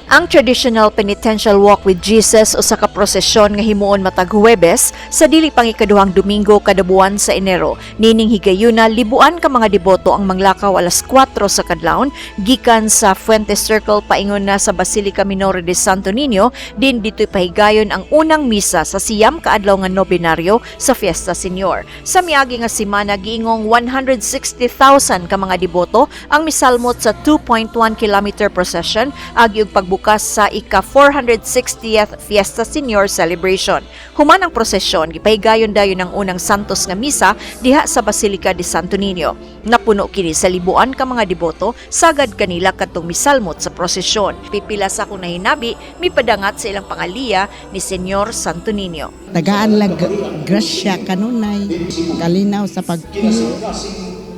Ang traditional penitential walk with Jesus usa ka prosesyon nga himuon matag Huwebes sa dili pang ikaduhang Domingo kada buwan sa Enero. Nining higayuna, libuan ka mga deboto ang manglakaw alas 4 sa kadlawon gikan sa Fuente Circle paingon na sa Basilica Minore de Santo Niño, din dito'y pahigayon ang unang misa sa 9 ka adlaw nga nobenaryo sa Fiesta Senior. Sa miagi nga semana, giingong 160,000 ka mga deboto ang misalmot sa 2.1 kilometer procession agi og pagbukas sa ika 460th Fiesta Senior celebration. Human ang prosesyon, gipahigayon dayon ang unang Santos nga misa diha sa Basilica de Santo Niño. Napuno kini sa libuan ka mga deboto sagad kanila kadtong misalmot sa prosesyon. Pipila sa akong nahinabi mipadangat sa ilang pangaliya ni Senyor Santo Niño. Tagaan lang grasya kanunay, kalinaw sa pagtuo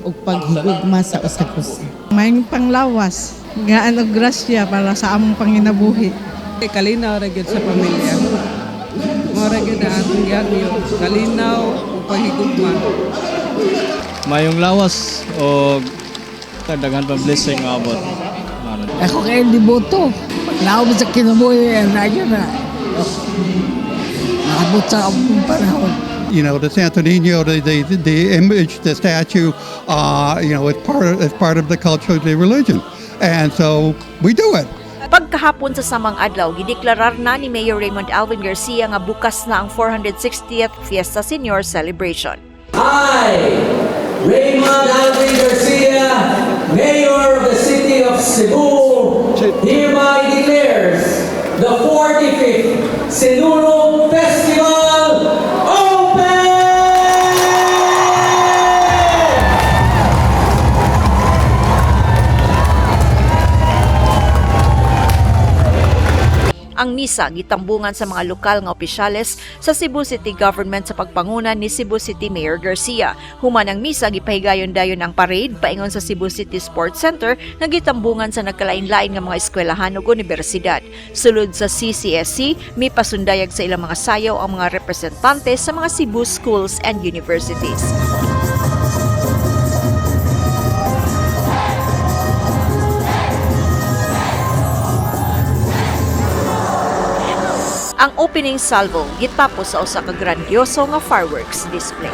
ug paghigugma sa usa ka usa. Maayong panglawas, gaan og grasya para sa among panginabuhi. Kalinaw ra gyud sa pamilya. Mao ra gyud ang atong gihangyo. Kalinaw ug paghigugma. Mayong lawas o daghan pa blessing nga abot. Ako kay deboto. Laom sa kinabuhi, na yun na. Naabot sa akong panahon. The Santo Niño, the image, the statue, it's part of the culture of the religion. And so we do it. Pagkahapon sa samang adlaw, gideklarar na ni Mayor Raymond Alvin Garcia nga bukas na ang 460th Fiesta Senior celebration. I, Raymond Alvin Garcia, Mayor of the City of Cebu, hereby declares the 45th Sinulog Festival open! Ang misa gitambungan sa mga lokal nga opisyales sa Cebu City Government sa pagpanguna ni Cebu City Mayor Garcia. Human ang misa, gipahigayon dayon ang parade paingon sa Cebu City Sports Center nga gitambungan sa nagkalain-lain nga mga eskwelahan ug universidad. Sulod sa CCSC, mipasundayag sa ilang mga sayaw ang mga representante sa mga Cebu schools and universities. Ang opening salvo gitapos sa usa ka grandioso nga fireworks display.